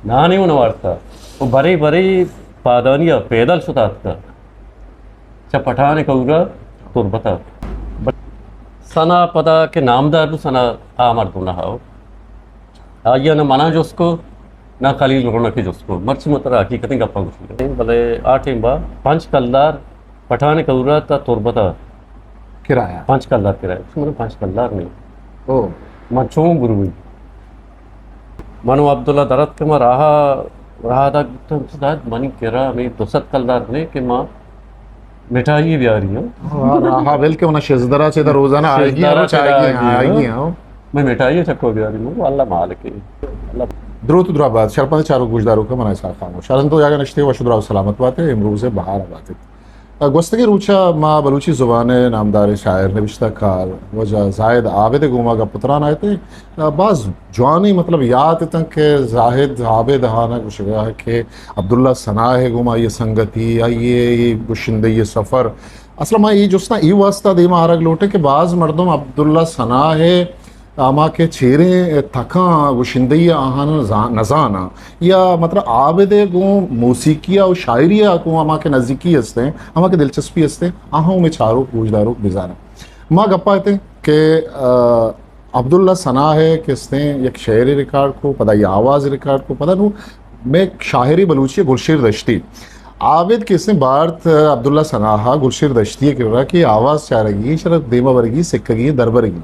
نانے و نوارتا و برے برے پادانی ء پیدل شت آتکا چہ پٹھان کورا تربت ء۔ ثنا پدا کہ نامدار بو، ثنا آ مردم نہ ہاو۔ آئی ء نہ منا جست کو، نہ خلیل رونق ء جست کو۔ مرچی من ترا حقیقتیں گپاں گوشگ ء۔ بلے آ ٹیم با پنچ کلدار پٹھان کورا تا تربت ء کرایہ؟ پنچ کلدار کرایہ۔ من پنچ کلدار نہیں۔ او۔ من چون بروی؟ من و عبداللہ درت کہ ما راہ، راہ دا گفتم، زاہد منی کرا ہمیں دو سد کلدار نہیں کہ ما مٹھائی بیاری ہوں۔ ہاں، راہ بل کہ انہاں شزدرا چہ دا روزانہ آئیگی شزدرا ہاں، چہ آئیگی آئیگی ہاں۔ ہاں۔ میں مٹھائی چکو بیاری ہوں، اللہ مالک ہے۔ اللہ۔ دروت درا بات، شرپند چارو گوشدارو کا منا اسحاق خاموش۔ شرن تو یاگا نشتے وش درا سلامت باتے، امروز بہار باتے۔ گوستگیں روچ ء ما بلوچی زبان ء نامداریں شاعر، نبشتہ کار واجہ زاہد عابد ء گوما گپ ء تران ء اتیں۔ باز جوانیں، مطلب، یات اتنت کہ زاہد عابد ہان ء گوشگ ء کہ عبداللہ ثنا ء گوما آئی ء سنگتی، آئی ء گشندہی ء سفر۔ اصل ما اے جستاں اے واسطہ دیما آرگ لوٹیں کہ باز مردم عبداللہ ثنا ء ہما کہ چیریں تکاں گشندہی ء آہان زان-، نزاناں یا مطلب عابد ء گوں موسیقی ء و شاعری ء گوں ہما کہ نزیکی استیں، ہما کہ دلچسپی استیں، آہاں ہمے چاروک گوشداروک بزاناں۔ ما گپا اتیں کہ، آ، عبداللہ ثنا ء کہ استیں یک شعرے ریکارڈ کو، پدا یہ آواز ریکارڈ کو، پدا نو میں شاعری بلوچی گلشیر دشتی۔ عابد کہ استیں بارت عبداللہ ثنا ء گلشیر دشتی ء کرا کہ آواز چارگی، شرف دیما برگی، سکگی، دربرگی۔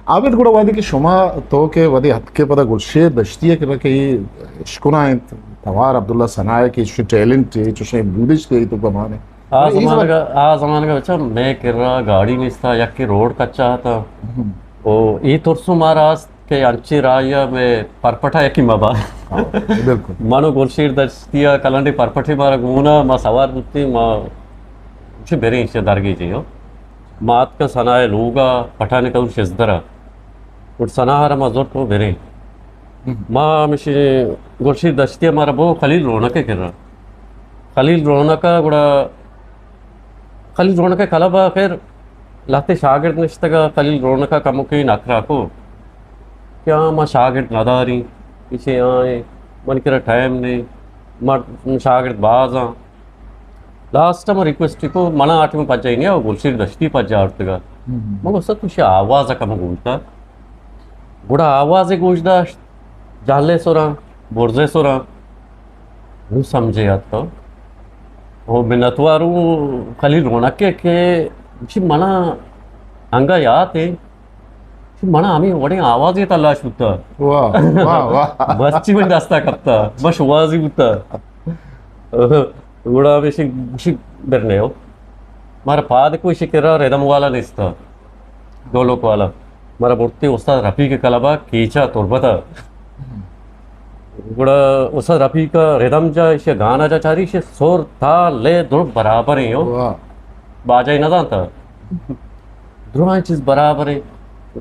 عابد، گڑا وہدے کہ شما تو کہ وہدے اتکے پدا گلشیر دشتی ء کرا کہ اے اشکنائینت توار عبداللہ ثنا ء کہ چوشیں ٹیلنٹ ء، چوشیں بودشتے تو کمانے۔ آ اے زمانگ ء، آ زمانگ ء بچا مئے کرا گاڑی نیستا، یکے روڈ کچا اتاں۔ ہم۔ او اے ترسو مارا است کہ انچیں راہی ء مئے پرپٹا یکے مبا۔ ہاں، بالکل۔ من و گلشیر دشتی ء کلنڈے پرپٹے مارا گونا، ما سوار بوتیں، ما چہ بریں چہ درگیجیں، ہو۔ ما اتکاں ثنا ء لوگ ء، پٹھان کور شزدر ء۔ گڑا ثنا ء را ما زرت و بریں۔ ہم۔ ما ہمیشی گلشیر دشتی ء مارا بو خلیل رونق ء کرا۔ خلیل رونق ء گڑا، خلیل رونق ء کلب ء خیر لہتے شاگرد نشتگ ء، خلیل رونق ء کمکے نکرا کو کہ آ ما شاگرد نداریں، ایشی آئیں، من کرا ٹائم نہیں، ما شاگرد باز آں۔ لاسٹ ء من ریکویسٹ کو، منا آ ٹائم پجائی نیا، گلشیر دشتی پجا آرتگا۔ ہم۔ من گوشت تو شی آواز ء کم گوشتا۔ گڑا آواز ء گوش داشت، جہلے سراں، برزے سراں۔ نو سمجھے ات تو۔ او منتوار ہوں خلیل رونق ء کہ چی منا انگا یات ہے۔ منا ہمے وڑیں آوازے تلاش بوتا۔ واہ، واہ، واہ۔ بس چی من دستا کپتا، بس شوازی بوتا۔ گڑا ہمیشی گوشی برنے ہو۔ مارا پاد کو ایشی کرا ردم والا نیستا، ڈولک والا۔ مارا برتے استاد رفیق کلبا کیچا تربتا۔ گڑا استاد رفیق ردم جا، ایشی گانا جا چاری، ایشی سر تا لے دو برابر ہیں ہو۔ واہ۔ باجائی نہ دانتا۔ درائیں چیز برابر ہیں۔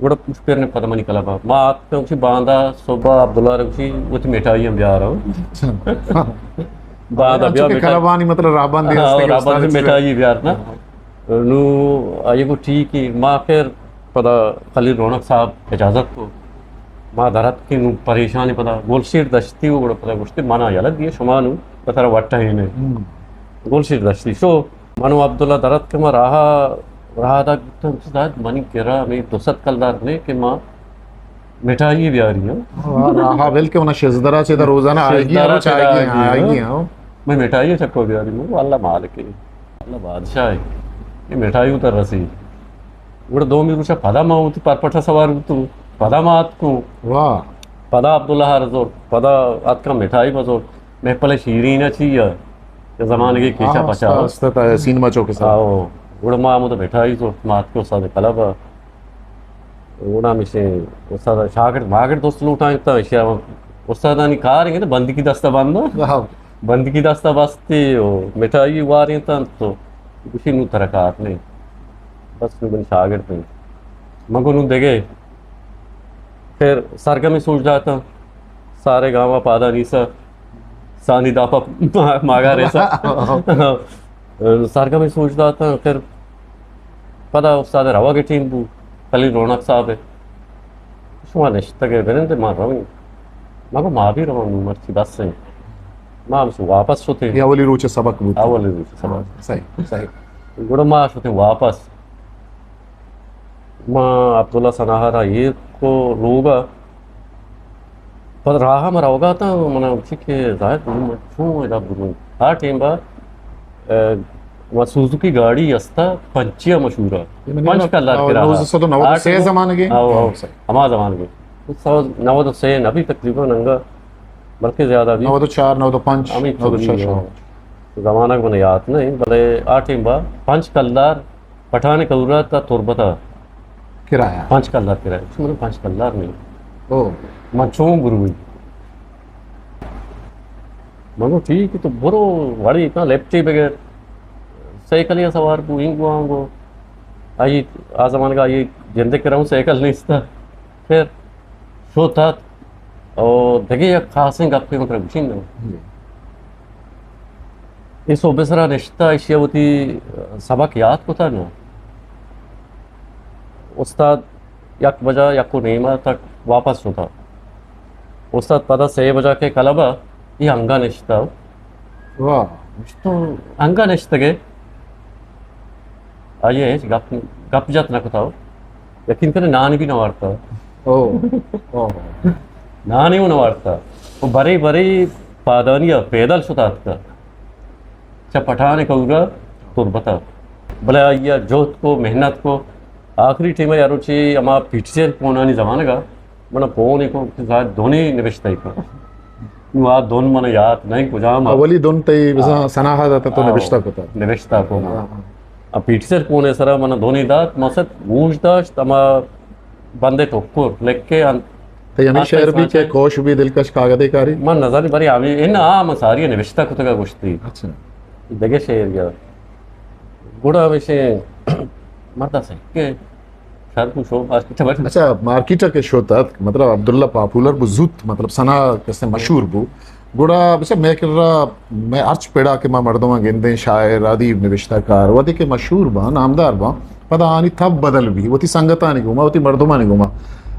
گڑا پوچھ پیر نے پتہ منی کلبا۔ ما آتکاں گوشی باندا صبح عبداللہ را گوشی وتی مٹھائی ہم بیار ہو۔ اچھا۔ باندا بیا انچو کہ مٹھائی۔ کلبانی مطلب راہبندی ہاں، ہستے کہ راہبندی استاد مٹھائی بیار نا۔ ہاں۔ نو آئی کو ٹھیک ہے۔ ما خیر پدا خلیل رونق صاحب اجازت کو۔ ما درت کہ نو پریشان پدا گلشیر دشتی و گڑا پدا گوشتے منا یلہ دیے شما نو بتر وٹا ہی نے۔ ہم۔ گلشیر دشتی شو۔ من و عبداللہ درت کہ ما راہ، راہ دا گفتم، زاہد منی کرا ہمیں دو سد کلدار نے کہ ما مٹھائی بیاری ہوں۔ راہ بل کہ منا شزدرا چہ دا روزانہ آئیگی شزدرا ہاں، چہ دا آئیگی ہاں، آئیگی ہاں۔ میں مٹھائی چکو بیاری ہوں، اللہ مالک ہے، اللہ بادشاہ ہے۔ یہ مٹھائی اتر رسی۔ گڑا دومی روچا پدا ما ہوتی پرپٹا سوار ہوتوں، پدا ما آتکوں۔ واہ۔ پدا عبداللہ ہر زور، پدا آتکا مٹھائی بزور۔ محفل شیرین چی یا زمانگے کیچا ہاں، پچا۔ است، است، سینما چوک سر۔ آو، گڑا ما ہمود مٹھائی زرت، ما اتکو استاد کلب۔ گڑا ہمیشہ استاد شاگرد ماگرد دوست لوٹائیں تا، ایشی استادانی کار ہیں کہ بندگی دستا بند۔ ہاں۔ بندگی دستا بستی و مٹھائی واریں تا تو گوشی نو ترا کار نہیں۔ بس نو من شاگرد نہیں۔ مگو نو دگے۔ پھر سرگمی سوچ داتا۔ سارے گاما پادا نیسا، سانی داپا ماگا ریسا۔ سرگمی سوچ داتا، پھر پدا استاد روگ ٹیم بو، خلیل رونق صاحب ہے۔ شما نشتگ ہے، بنند ما رویں۔ ما گو ما بھی رواں، مرچی بس ایں۔ ما ہم واپس شتیں۔ یہ اولی روچ سبق بود۔ اولی روچ سبق۔ صحیح، صحیح۔ گڑا ما شتیں واپس۔ ما عبداللہ ثنا ءَ را ایر کو لوگ ءَ۔ پد راہ ءَ ما روگ ءَ اتاں، من ءَ گوشی کہ زاہد، من چون ادا بروں؟ آ ٹیم ءَ، اے، ما سوزوکی گاڑی استا، پنچی ءَ مشہور ءَ۔ پنچ کلدار کرایہ۔ نوزدہ سد و نود و سے زمانگے؟ آؤ، آؤ۔ ہما زمانگے۔ سو نود و سے نہ بی تقریباً انگا، بلکہ زیادہ بی۔ نود و چار، نود و پنچ، ہمیں نود و شش، ہاں۔ زمانگ من یاد نہیں، بلے آ ٹیم با پنچ کلدار پٹھان کورا تا تربتا۔ کرایہ؟ پنچ کلدار کرایہ۔ من پنچ کلدار نہیں۔ او۔ من چون بروی؟ من گو ٹھیک ہے، تو برو، وڑی اتنا لیپٹی بغیر سائیکل یا سوار کو، اینگو آنگو۔ آئی، آ زمانگا آئی جندے کرا ہوں سائیکل نہیں استا۔ پھر شوت ات او دگہ یک خاصیں گپے من ترا گوشین نہ۔ جی۔ اے سہب سرا نشتا، ایشی وتی سبق یاد کتا نہ۔ استاد یک بجا، یک و نیما تک واپس شتا۔ استاد پدا سے بجا کے کلبا، یہ انگا نشتا۔ واہ۔ تو انگا نشتگے۔ آئی ءَ ہچ گپ، گپ جت نہ کتا۔ یقین کنے نان بھی نہ وارتا۔ او، او۔ نان ہی نہ وارتا۔ وہ برے برے پادانی ءَ پیدل شتا اتکا۔ چہ پٹھان کورا تربتا۔ بلے آئی ءَ جہد کو، محنت کو۔ آخری ٹیم ءَ یاروچی ہما پیٹسیل پونانی زمانگا من پونے کو کہ زاہد دونی نبشتہ کن۔ نو آ دون من یاد نہیں کجام۔ اولی دون تئی بزاں ثنا ءَ داتا تو نبشتہ کتا۔ نبشتہ کو۔ ہاں، ہاں۔ آ پیٹسیل پونے سرا من دونی دات، ما سر گوش داشت، اما بندے ٹکر لکھ کے ان-، تئی ہمیں شعر بھی کہ کوش بھی دلکش کاغذ کاری۔ من نظر بری ہمیں ان عام ساری نبشتہ کتگا گوشتی۔ اچھا۔ دگہ شعر یا۔ گڑا ہمیشہ مردا سکے شر بو شو مارکیٹ ءَ بٹ۔ اچھا، مارکیٹ ءَ کہ شوت ات، مطلب عبداللہ پاپولر بو زوت، مطلب ثنا کسے مشہور بو۔ گڑا بچا مئے کرا، مئے ہرچ پڑا کہ ما مردماں گندیں، شاعر، ادیب، نبشتہ کار، وہدے کہ مشہور باں، نامدار باں، پدا آنی تب بدل بی، وتی سنگتانی گوما، وتی مردمانی گوما۔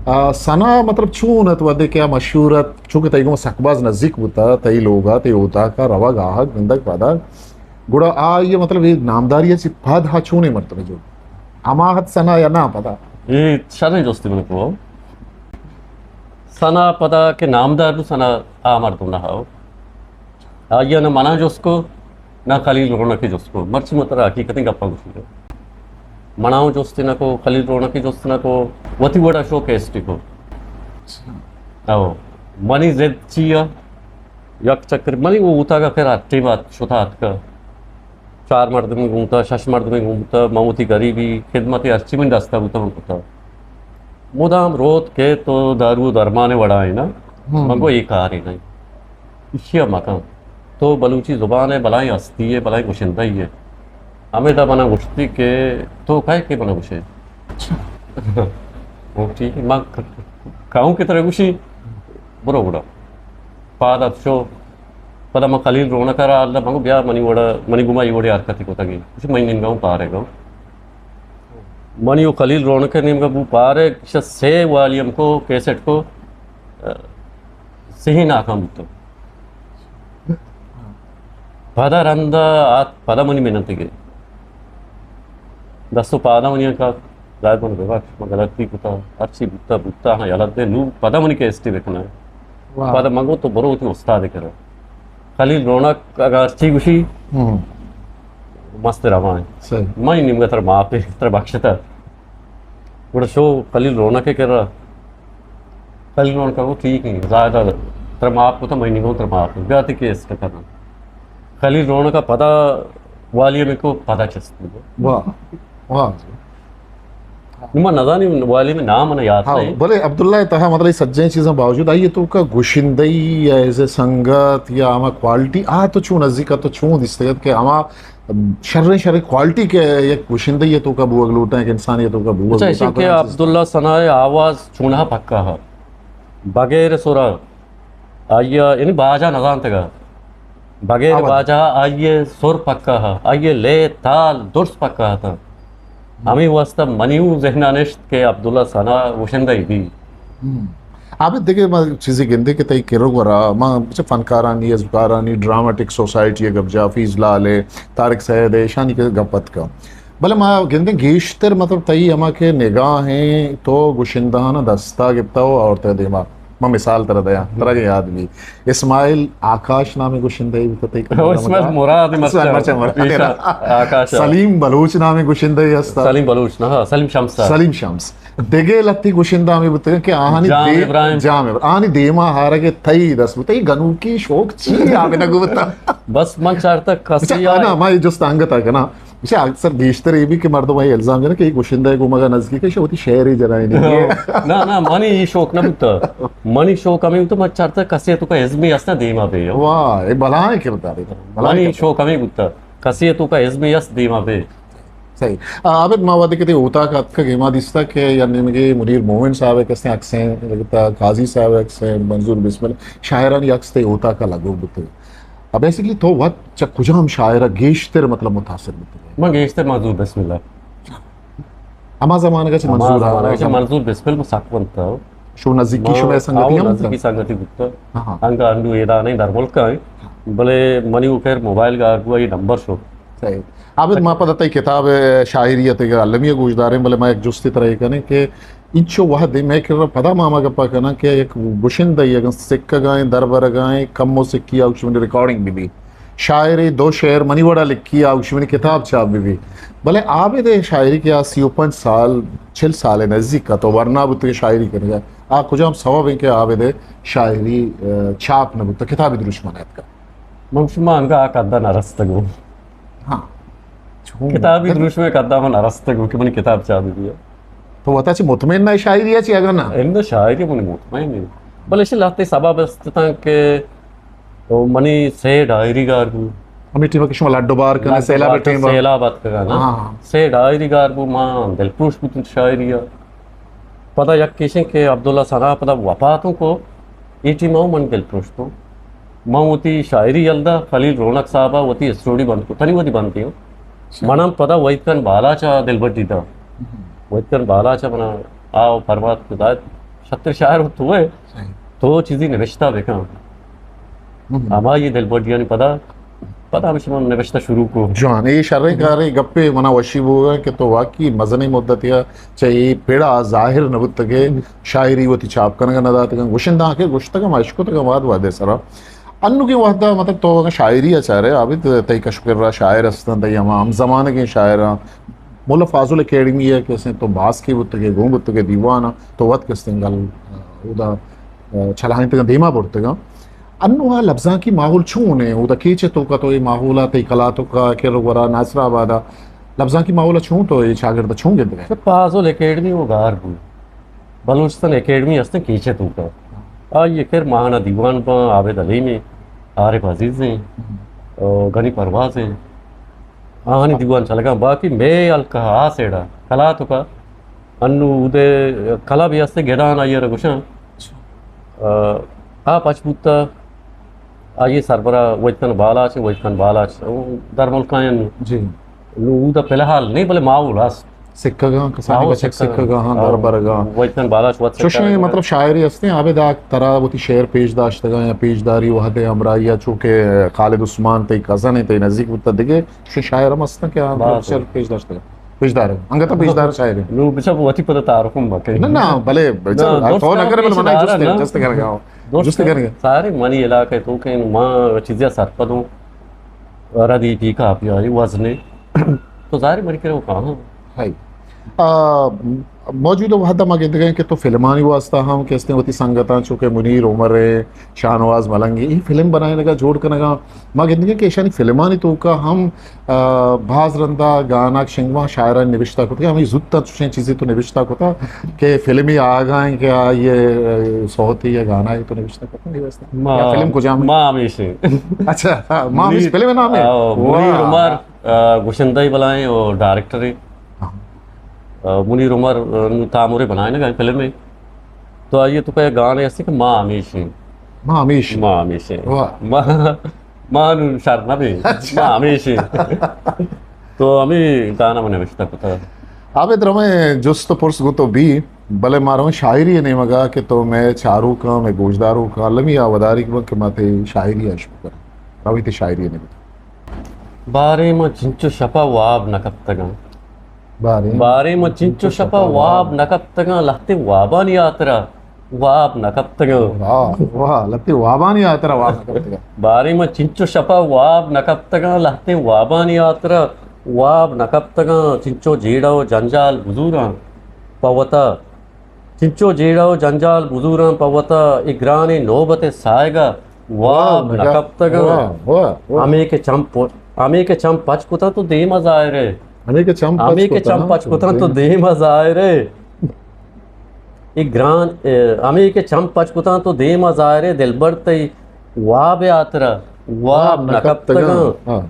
آ، ثنا مطلب چون ات وہدے کہ آ مشہور ات، چونکہ تئی گوما سک باز نزیک بوتا، تئی لوگا، تئی اوتاکا روگ آہگ، گندگ پادگ۔ گڑا آئی ءَ مطلب اے نامداری ءَ چہ پد ہا چونیں مردمے جوڑ؟ ہما حد ثنا یا نہ پدا؟ اے شریں جستے من کو۔ ثنا پدا کہ نامدار بو، ثنا آ مردم نہ ہو۔ آئی ءَ نہ منا جست کو، نہ خلیل رونق ءَ جست کو۔ مرچی من ترا حقیقتیں گپا گوشی۔ منا ہوں جست نہ کو، خلیل رونق ءَ جست نہ کو، وتی وڑا شو کیسٹی کو۔ او، منی ضد چی ءَ؟ یک چکر منی وہ اوتاگا پھر ہر ٹیم آت، شتا آتکا۔ چار مردمے گون بوتا، شش مردمے گون بوتا، من وتی گریبی، خدمت ہرچی منی دستا بوتا من کتا۔ مدام روت کہ تو دارو و درمان وڑا ہے نا، ہم۔ من گو اے کار ہے نہیں۔ ایشی ءَ مکن۔ تو بلوچی زبان ءِ بلائیں ہستی ئے، بلائیں گشندہ ئے۔ ہمے دا منا گوشتی کہ تو کئے کہ منا گوشے؟ اچھا۔ گو ٹھیک ہے، من ک-، کہوں کہ ترا گوشی، برو گڑا۔ پاد ات شو۔ پدا من خلیل رونق ءَ را حال دا، من گو بیا منی وڑا، منی گوما اے وڑے حرکت کتگی۔ گوشی منی نیمگا ہوں پارے گو۔ منی و خلیل رونق ءِ نیمگا بو پارے، گوشی سے والیوم کو، کیسٹ کو، سہی ناکام بوتگ۔ پدا رندا آت، پدا منی منت گرت۔ دست و پادا منی کات، زاہد من ببخش، من غلطی کتا، ہرچی بوتا، بوتا، ہاں، یلہ دے، نو پدا منی کیسٹی بکناں۔ واہ۔ پدا من گو تو برو وتی استاد کرا۔ خلیل رونق اگاں ہرچی گوشی، ہم۔ مست روان۔ صحیح۔ منی نیمگا ترا معاف، ترا بخشتا۔ گڑا شو خلیل رونق ءِ کرا۔ خلیل رونق ءَ گو ٹھیک ہے، زاہد ءَ ترا معاف کتا، منی گو ترا معاف کتا، بیا تئی کیسٹ کناں۔ خلیل رونق ءَ پدا والیوم کو پدا چست بو۔ واہ، واہ۔ نو من نزانی والیوم نام من یاد ہاں، نہیں۔ بلے عبداللہ ءِ تہا مطلب اے سجیں چیزاں باوجود آئی ءِ توکا گشندہی یا ایز اے سنگت یا ہما کوالٹی آ تو چون نزیک ءَ تو چون دیستگ ات کہ ہما شریں، شریں کوالٹی کہ یک گشندہ ءِ توکا بوگ لوٹاں، یک انسان ءِ توکا بوگ لوٹاں، اچھا، ایشی کہ عبداللہ ثنا ءِ آواز چونہا پکا ہا۔ بغیر سرا آئی ءَ، یعنی باجا نزانتگا۔ بغیر آواز۔ باجا آئی ءِ سر پکا ہا۔ آئی ءِ لے تال درست پکا ہا تا۔ ہمے واسطہ منی اوں ذہنا نشت کہ عبداللہ ثنا گشندہ ءَ بی۔ ہم۔ عابد، دگہ ما چیزے گندیں کہ تئی کرا گورا، ما چہ فنکارانی، ازمکارانی، ڈراماٹک سوسائٹی ءِ گپ جا، حفیظ لال ءِ، طارق سید ءِ، ایشانی کہ گپ اتکا۔ بلے ما گندیں گیشتر، مطلب، تئی ہما کہ نگاہ ایں، تو گشندہانا دستا گپتا و آورتا دیما۔ ما مثال ترا دیاں، ترا کہ یاد بی، اسماعیل آکاش نامیں گشندہ بوتا تئی او، اسماعیل مراد، اسماعیل مراد۔ مراد۔ ایشا آکاش۔ سلیم بلوچ نامیں گشندہ ہستا۔ سلیم بلوچ نہ، ہاں، سلیم شمس۔ سلیم شمس۔ دگہ لتی گشندہ ہمے بوتگاں کہ آہانی جام دے-، ابراہیم۔ جام ابراہیم۔ آہانی دیما ہارگ ءِ تئی دست بوتا، اے گنوکی شوق چی آ بنا گوتا؟ بس من چارتا کسی اچھا، آ، نا، ما یہ جست انگتا کنا۔ اچھا، اکثر گیشتر یہ بھی کہ مردم یہ الزام جنن کہ یہ گشندہ ہے، گو مگا نزدیک ہے، شوتی شعر ہی جنائیں نہیں۔ نا، نا، منی یہ شوق نہ بوتا۔ منی شوق ہمیں بوتا، من چارتا کسی تو کا ازمی اسنا دیما بے۔ واہ، یہ بلائیں کردار ہے۔ بلائیں منی کردار۔ شوق ہمیں بوتا، کسی تو کا ازمی اس دیما بے۔ صحیح۔ آ، عابد، ما وہدے کہ تئی اوتاک اتکگ، ما دیستا کہ یا نیمگے منیر مومن صاحب ءِ کسیں عکسیں لگتا، قاضی صاحب ءِ عکسیں، منظور بسمل، شاعرانی عکس تئی اوتاک ءَ لگو بوتگ۔ اب بیسیکلی تو وت چہ کجام شاعر ءَ گیشتر، مطلب، متاثر بوتگ؟ من گیشتر منظور بسمل۔ ہما زمانگ ءَ چہ ہما منظور ءَ زمانگ ءَ چہ منظور بسمل من سک ونتا۔ شو نزیکی، ما شمئے سنگتی آؤ ہم نزیکی بوتگ؟ سنگتی بوتگ۔ ہاں، ہاں۔ انگا انڈو ایران ءَ در ملک ءَ، بلے منی وہ خیر موبائل گار بوا، یہ نمبر شو۔ صحیح۔ عابد، ما پدا تئی کتاب شاعری ءَ تئی المی ءَ گوشداریں، بلے ما یک جستے ترا اے کنیں کہ انچو وہدے مئے کرا پدا ما ہما گپا کناں کہ یک گشندہ ای اگاں سکگائیں، دربرگائیں، کمو سکی آ گوشی منی ریکارڈنگ بہ بی، شاعرے دو شعر منی وڑا لکھی آ گوشی منی کتاب چاپ بہ بی، بلے عابد ءِ شاعری کہ آ سی و پنچ سال، چل سال ءِ نزیک ءَ تو ورنا بوتگ شاعری کنگا، آ کجام سوب ایں کہ عابد ءِ شاعری، آ، چاپ نہ بوتگ، کتابی دروشم ءَ نہ اتکگ؟ من شما انگا آ قدا نہ رستگوں۔ ہاں۔ چون؟ کتابی دروشم ءِ قدا من نہ رستگوں کہ منی کتاب چاپ بہ بی۔ تو وتا چہ مطمئن نہ شاعری ءَ چی اگاں نہ؟ اندا شاعری من مطمئن نہیں۔ بلے اش لہتے سبب است تاں کہ او منی سے ڈائری گار بو۔ ہمیں ٹیم کہ شما لڈ و بار کنے، لڈ و سیلاب بار کنے، ٹیم۔ سیلاب اتکگا نا۔ ہاں، ہاں۔ سے ڈائری گار بو، ما دل پروش بوتن شاعری ءَ۔ پدا یک کیشیں کہ عبداللہ ثنا پدا وفات کو، اے ٹیم آؤ من دل پروشتوں۔ من وتی شاعری یلدا خلیل رونق صاحب ءَ وتی اسٹوڈی بند کو، تنی وتی بند کیوں۔ اچھا۔ منم پدا وحید خان بالاچ ءَ دلبڈی دا۔ ہم۔ وحید خان بالاچ ءَ منا آؤ فرمات کو داد، شتر شاعر تو ہے۔ صحیح۔ تو چیزی نوشتہ بکن۔ ہم۔ ہمائی دلبڈیانی پدا، پدا ہمیشہ من نوشتہ شروع کو۔ جوان، اے شریں کارے، گپے منا وشی بوگا کہ تو واقعی مزنیں مدتیا چہ اے پڑا ظاہر نہ بوتگے، شاعری وتی چاپ کنگا نہ داتگا، گشندہ کہ گشتگا ما اشکتگا واد وادے سرا۔ انوگیں وہدا مطلب تو اگاں شاعری ءَ چارے، عابد، تئی کش و کرا شاعر استن، تئی ہما ہم زمانگیں شاعراں، مولا فاضل اکیڈمی ءَ کہ استیں تو باسکے بوتگے، گون بوتگے دیوان ءَ، تو وت کہ استیں گل، اودا، چلائینتگاں، دیما برتگاں۔ انو آ لبزانکی ماحول چون ایں؟ اودا کیچ ءِ توکا تو اے ماحول ءَ، تئی کلاتک ءَ، کر و گورا، ناصر آباد ءَ، لبزانکی ماحول ءَ چون تو اے چاگرد ءَ چون گندگا ئے؟ فاضل اکیڈمی و گار بو۔ بلوچستان اکیڈمی ہستیں کیچ ءِ توکا۔ آئی ءِ کر ماہانہ دیوان باں، عابد حلیمیں، عارف عزیزیں، ہم۔ او غنی پروازیں۔ آہانی دیوان چلگاں، باقی مئے حلقہ آ سیڈا کلاتکا انو اودے کلبے ہستے گدان آئی ءَ را گوشاں۔ آ، آ پچ بوتا، آئی ءِ سربراہ وحید خان بالاچ، وحید خان بالاچ، او در ملکاں انو۔ جی۔ نو اودا فی الحال نہیں، بلے ماحول ہست۔ سکگاں، کسانی ماحول بچک سکگاں۔ سکگاں، ہاں، او، دربرگاں۔ وحید خان بالاچ وت چوشیں سکگاں۔ مطلب شاعری ہستیں، عابد آ ترا وتی شعر پیش داشتگاں یا پیش داری وہدے ہمراہی ءَ، چونکہ خالد عثمان تئی کزن ایں، تئی نزیک بوتا دگہ چوشیں شاعر ہم ہستاں کہ آ باز شعر پیش داشتگاں۔ پیش دار ایں۔ انگت پیش دار شاعر ایں۔ نو بچا وتی پدا تعارف ہم بکن۔ نہ، نہ، بلے، بچا، نہ، دوست تو نہ کرے، بلے منا پیش جست، دار ایں، نہ۔ جست کرگا۔ دوست جست کرگا۔ سارے منی علاقہ تو کہ ما چیزیں سرپدوں۔ ردی پی کاپی آئی وزنے۔ تو ظاہر منی کرے وہ کہاں؟ ہائی۔ آ، موجودہ وہدا ما گندگیں کہ تو فلمانی واسطہ ہم کہ استیں وتی سنگتاں، چونکہ منیر عمر ایں، شاہنواز ملنگ ایں، اے فلم بنائینگا، جوڑ کنگا، ما گندگیں کہ ایشانی فلمانی توکا ہم، آ، باز رندا گانا شنگواں شاعرانی نبشتہ کتگا، ہمیں زوت چوشیں چیزے تو نبشتہ کتا کہ فلمی آگا ایں کہ آ یہ صوتی یا گانا ایں تو نبشتہ کتا، اے واسطہ۔ ما، یا فلم کجام ایں؟ ما ہمیش ایں۔ اچھا، ہاں، ما ہمیش منیر، فلم نام ایں؟ آ، منیر واہ۔ عمر، آ، گشندہ بلائیں اور ڈائریکٹر ایں۔ ہاں۔ آ، منیر عمر، آ، نو تامرے بنائینگا فلم ایں۔ تو آئی ءِ توکا گانے ہستے کہ ما ہمیش ایں۔ ما ہمیش ایں۔ ما ہمیش ایں۔ واہ۔ ما، ما نو شر نہ بیں۔ اچھا۔ ما ہمیش ایں۔ تو ہمیں گانا من نوشتہ کتا۔ عابد، رمے جست و پرس گوں تو بی، بلے ما رواں شاعری ءِ نیمگ ءَ کہ تو مئے چاروکاں، مئے گوشداروکاں المی ءَ وداریگ بنت کہ ما تئی شاعری ءَ شروع کنیں۔ رویں تئی شاعری ءِ نیمگ ءَ۔ باریں ما چنچو شپ ءَ واب نہ کپتگاں۔ باریں باریں ما چنچو شپ ءَ واب نہ کپتگاں، لہتیں وابانی ہاترا واب نہ کپتگاں۔ واہ، واہ، لہتیں وابانی ہاترا واب نہ کپتگاں۔ باریں ما چنچو شپ ءَ واب نہ کپتگاں، لہتیں وابانی ہاترا واب نہ کپتگاں، چنچو جیڑہ و جنجال بزوراں پہ وتا، چنچو جیڑہ و جنجال بزوراں پہ وتا، اے گرانیں نوبت ءِ ساہگ ءَ واب نہ کپتگاں۔ واہ، واہ، واہ۔ ہمے کہ چم پ-، ہمے کہ چم پچ کتاں تو دیم ءَ ظاہر ئے۔ ہمے کہ چم پچ ہمے کہ چم کتاں پچ تو کتاں تو دیم دیم ءَ ظاہر ئے۔ اے گران، اے، ہمے کہ چم پچ کتاں تو دیم ءَ ظاہر ئے، دلبر تئی واب ءِ ہاترا واب واب نہ نہ کپتگاں۔ کپتگاں۔ ہاں۔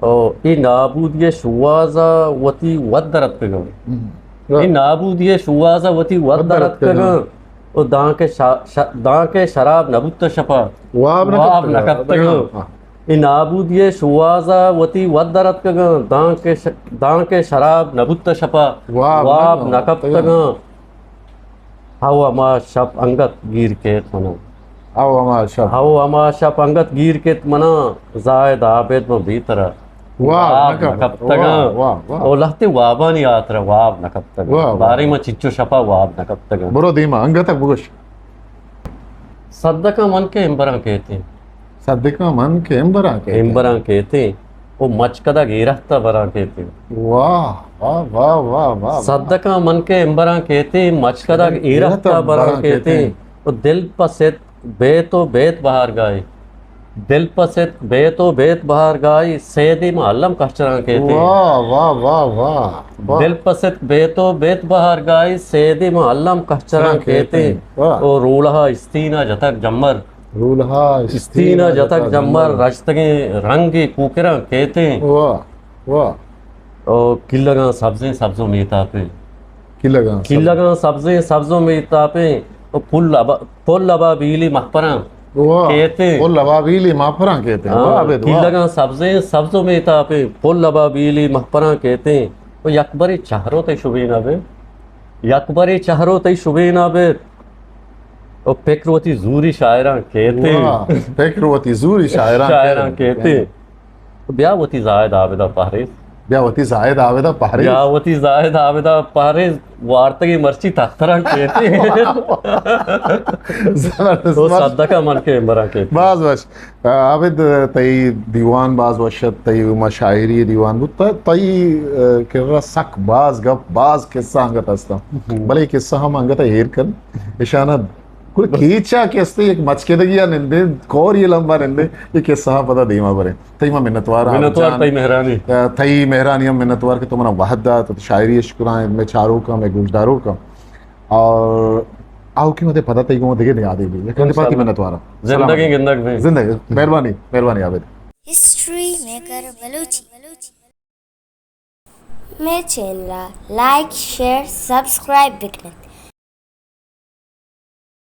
او اے نابودی ءِ شوہاز ءَ وتی وت در اتکگاں۔ ہم۔ اے نابودی ءِ شوہاز ءَ وتی وت وت در در اتکگاں۔ اتکگاں۔ او دانکہ شا-، شا-، دانکہ شراب نہ بوتہ شپ ءَ واب نہ واب نہ کپتگاں۔ کپتگاں۔ ہاں۔ اے نابودی ءِ شوہاز ءَ وتی وت در اتکگاں، دانکہ ش-، دانکہ شراب نہ بوتہ شپ ءَ واب واب نہ نہ کپتگاں۔ کپتگاں۔ ہو ہما شپ انگت گیر کیت منا۔ ہو ہما شپ۔ ہو ہما شپ انگت گیر کیت منا، زاہد عابد من بے ترا واب واب نہ نہ کپت-، کپتگاں۔ واہ، واہ، واہ۔ او لہتیں وابانی ہاترا واب نہ کپتگاں۔ واہ، واہ۔ باریں ما چنچو شپ ءَ واب نہ کپتگاں۔ برو دیما، انگتک بگوش۔ صدقاں من کہ امبراں کیتیں۔ صدقاں من کہ امبراں کیتیں۔ امبراں کیتیں۔ او مچکدگ اے رہت ءَ براں کیتیں۔ واہ، واہ، واہ، واہ، واہ، واہ۔ صدقاں من کہ امبراں کیتیں، مچکدگ اے رہت ءَ براں کیتیں۔ او دل پہ صدق بیت و بیت بہارگاہی۔ دل پہ صدق بیت و بیت بہارگاہی، سیدی من الم کہچراں کیتیں۔ واہ، واہ، واہ، واہ، واہ۔ دل پہ صدق بیت و بیت بہارگاہی، سیدی من الم کہچراں کیتیں۔ واہ۔ او روڑہا استین ءَ جتگ جمر۔ روڑہا استین ءَ جتگ جمر، رچتگیں رنگے کوکراں کیتیں۔ واہ، واہ۔ او کلگاں سبزیں سبز و میتاپیں۔ کلگاں سبز۔ کلگاں سبزیں سبز و میتاپیں۔ او پل ابا-، پل ابابیلی مہپراں واہ۔ کیتیں۔ پل ابابیلی مہپراں کیتیں۔ ہاں، واہ، ابید، واہ۔ کلگاں سبزیں سبز و میتاپیں، پل ابابیلی مہپراں کیتیں۔ او یکبرے چہرو تئی شبین ابید۔ یکبرے چہرو تئی شبین ابید۔ او پکر وتی زوری شاعراں کیتیں۔ واہ، پکر وتی زوری شاعراں شاعراں کیتیں۔ کیتیں۔ بیا وتی زاہد عابد ءَ پہریز۔ بیا وتی زاہد عابد ءَ پہریز۔ بیا وتی زاہد عابد ءَ پہریز، وارتگیں مرچی تختراں کیتیں۔ زبردست۔ او صدقاں من کہ امبراں کیتیں۔ باز وش۔ عابد، تئی دیوان باز وش ات، تئی ما شاعری دیوان بوت، تئی، اه، کرا سک باز گپ، باز قصہ انگت ہستاں۔ ہم۔ بلے قصہ ہم انگت ایر کن، اشانہ گڑا کیچا کہ استے یک مچکدگی ءَ نندیں، کور یہ لمبا نندیں، یہ قصہ ءَ پدا دیما بریں۔ تئی ما منتوار آں، منتوار جان۔ تئی مہرانی۔ اه، تئی مہرانی ہم منتوار کہ تو منا وہد دات، تو شاعری اش کراں، مئے چاروکاں، مئے گوشداروکاں۔ اور آؤکیں وہدے پدا تئی گوں دگہ نیادے بی۔ یک وہدے پدا تئی انشاءاللہ۔ منتوار آں۔ زندگیں گندگ بی۔ زندگی۔ مہربانی، مہربانی عابد۔ History maker Balochi. مئے چینل ءَ لائک، شیئر، سبسکرائب بکن ات۔